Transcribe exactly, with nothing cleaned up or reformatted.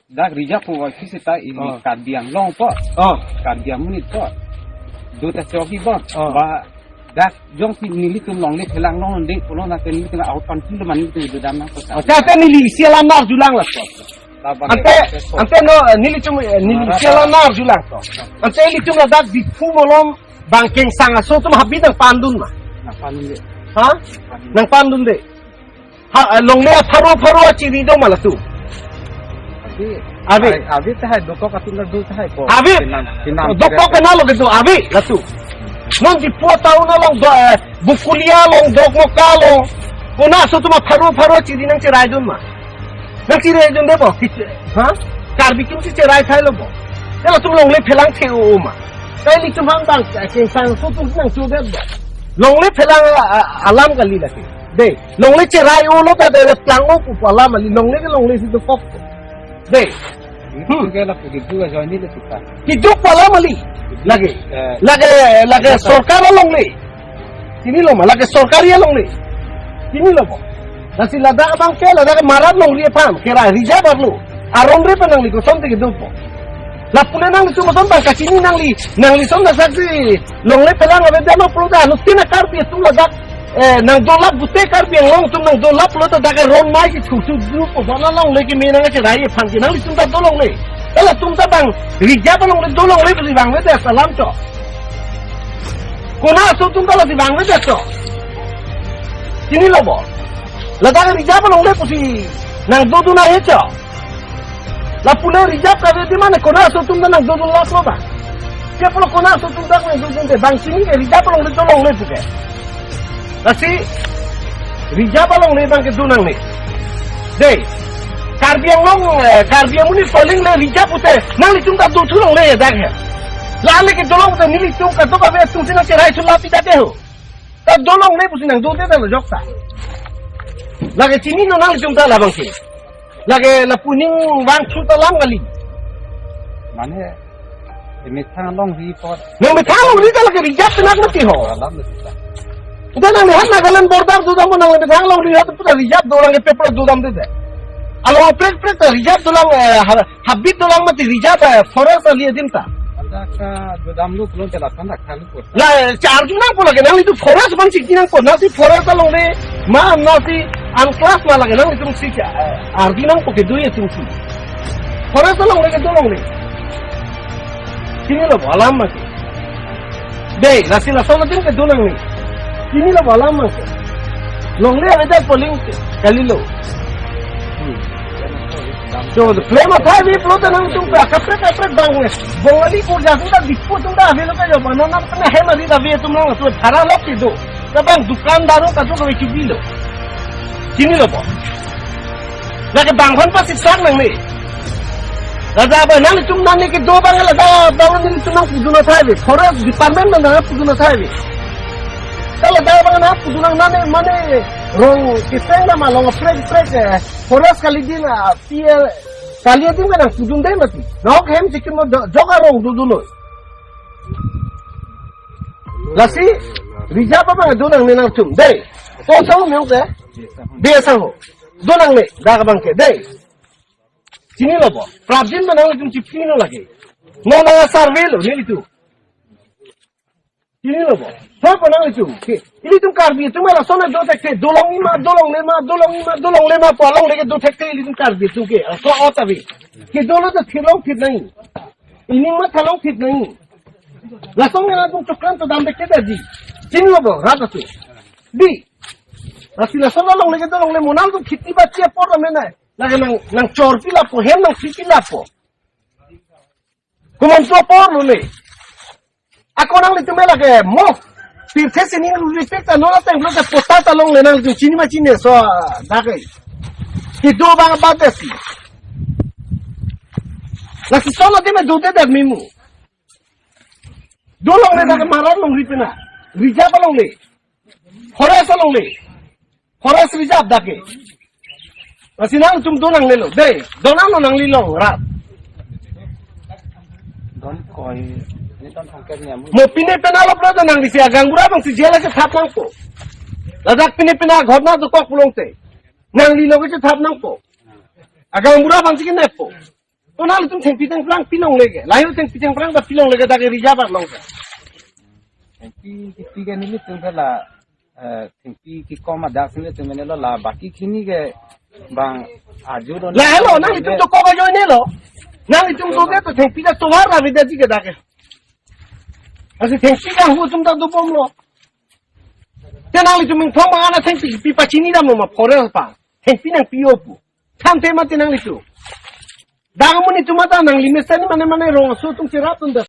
Dak reserve pu va kisita ili Oh. Karbi Anglong po. Oh. Karbi Anglong po. Do ta choki po. Oh. Ba dak jongsi nelitum longle phelang longle pulo na ke nelitum out pan pun man nelitum do dam nangpo. Oh, ta te neli isi alam arjulang laso. Laban Ante, ante po. Ante no, nelitum, eh, neli Mara isi alam arjulang to. Ante nelitum ladak Diphu malom bang kengsang aso atum habit nangpandun ma. Nangpandunde. Ha? Nangpandunde. Nangpandunde. Ha, eh, longle apharo pharo achiri do ma latum. Ave. Ave. Ave tahai dokok atum do tahai po. Ave. Kinam, kinam dokok kena lo gitu, ave latum. Non Diphu town along do, eh, Bokolia along, Dokmoka along. Konat aso atum apharo pharo achiri nangcheraidun ma. Nangcheraidunde po. Ha? Karbi atum si cherai thai lo po. Ya latum longle phelang the-o ma. Kai nelitum hang bang, eh, kengsang aso atum nangchodet po. Longle phelang a-, a-, alam kali lake. De, longle cherai-o lo ta de plang-o pu alam kali, longle ke longle si dokok. De. Hmm. Itu ke lapu gitu aja ini le kita. Keduk pu alam kali. Lake. Eh. Lake, lake sorkar alongle. Chinilo ma, lake sorkar alongle. Chinilo ma. Lasi ladak abang ke, ladak Marat alongle aphan, kera reserve arlo. Aron re pa nangli koson te kedo po. Lapu le nangli koson bang kachini nangli, nangli son lasaksi longle phelang ave dam pulo ta, anuttin a Karbi atum ladak, eh, nangdolap pute Karbi Anglong atum nangdolap pulo ta dak ron mai kethurthur po, bana longle keme nangcherai aphan ke nangli atum ta dolongle. Latum ta bang, reserve alongle dolongle pusi bang ave de alam cho. Konat aso atum ta lasi bang ave de cho. Chinilo bo. Ladak reserve alongle pusi nangdodun ahe cho. Lapu le reserve kave di mane konat aso atum ta nangdodun last lo ba. Ke pulo konat aso atum ta nangdodunde bang chini ke reserve alongle dolongle pu ke. Lasi reserve alongle bang kedo nangne. De. Karbi Anglong, eh, Karbi Anglong ni polling le reserve pute nanglitum ta dothu longle dak he. La le kedo long pute nelitum kadokave atum si nangcherai thu lapi dak he ho. Ta dolongle pusi nangdode ta lo jokta. Lake chini no nanglitum ta labang ke. Lake lapu ning vangthu ta alam kali. Mane, emethang along report. Nangmethang alongri ta lake reserve penang mati ho. Alam mati ta. Udah nangli han Nagaland border dodam, nangli methang alongri ha tu puta reserve dolang ke paper dodamde de. Along prek prek ta reserve dolang, eh, ha-, habit dolang mati reserve, eh, forest ali adim ta. Anda ka dodam lu belum jelaskan dak kan. La, eh, charge nangpo lake, nanglitum forest bang chingki nangpo, nasi forest alongle, ma nasi unclass ma lake, nanglitum si cha, eh, ardi nangpo kedo atum si. Forest alongle kedo longle. Chinilo bo alam ma ke. De, lasi lason adim kedo nangne. Chinilo bo alam ma ke. Longle ave de polling ke, kalilo. Hmm. So, the flame of fire we float nangtum pa kaprek kaprek bang we. Bongali ko jasun ta Diphu atum ta ave lo ka jo bana nang pena hem ari ta ave atum nang so thara lok si do. Ta bang dukandar ho kadokave chubi lo. Chinilo bo. Lake bang hon pa sitsak nangne. Ladak ba nanglitum nangne kedo bang ladak bang nanglitum nangpudun athai ave. Forest department nangpudun athai ave. Ta ladak bang nangpudun nang nangne mane rong kiseng na ma long prek prek, eh, forest kali din, ah, P L, kali adim ka nangpudunde mati. Nok hem chikim mo jo-, jok arong dodunlo. Lasi, reserve abang do nangne nangtum. De. Ko sang meng de. De sang ho. Do nangne, dak abang ke. De. Chinilo bo. Prabjin ma nangtum chipino lake. No na survey lo, nelitum. Chinilo bo. Thoi pa nanglitum ke. Ilitum Karbi atum lason do thekthek. Dolong ima, dolongle ma, dolong ima, dolongle ma, pu alongle kedo thekthek ilitum Karbi atum ke. Aso ot ave. Kedo lo ta thilong thit nang. Ining ma thalong thit nang. Lason nangtum chokran to dam thekthek di. Chinilo bo, rat atum. Di. Lasi lason alongle kedo longle monal atum kheti bachi apor amen ai. Lake nang, nangchorpi lapo, hem nangsipi lapo. Komantu apor lo le. Ako nanglitum lake mo. Pirthe sining ruripik ta non ateng lo ta pota ta longle nangtum chini ma chini so dak ai. Kedo bang ba de si. Lasi solo de me do de dak mimu. Dolongle dak Marat alongri pena. Reserve alongle. Forest alongle. Forest reserve dak ke. Lasi nangtum do nangnelo. De, do nanglo nangli long rat. Don koi, ni don thangket ni amu. Mo pine pena lo pra do nangli si agaonbura abang si jela si thap nangpo. Ladak pine pena ghotna dokok pulote. Nangli lo ke si thap nangpo. Agaonbura abang si ke nepo. Ko nanglitum thengpi thengphrang pilongle ke. Lahei thengpi thengphrang ta pilongle ke dak ke reserve arlo ke. Thengpi kipi ke nelitum ke la eh, thengpi kikom adak si nelitum mene lo la baki khini ke bang aju don. Lahelo nanglitum to kok ajoine lo. Nanglitum to ke to thengpi ta tovar la bida ji ke dak ke. Asi thengpi ta hu atum ta dobomlo. Te nanglitum ingthong bang ana thengpi pi pachini dam ma forest pa. Thengpi nangpi-o pu. Than te mati nanglitum. Dak amonit atum ta nangli mesen mane mane rong aso atum cherap atum ta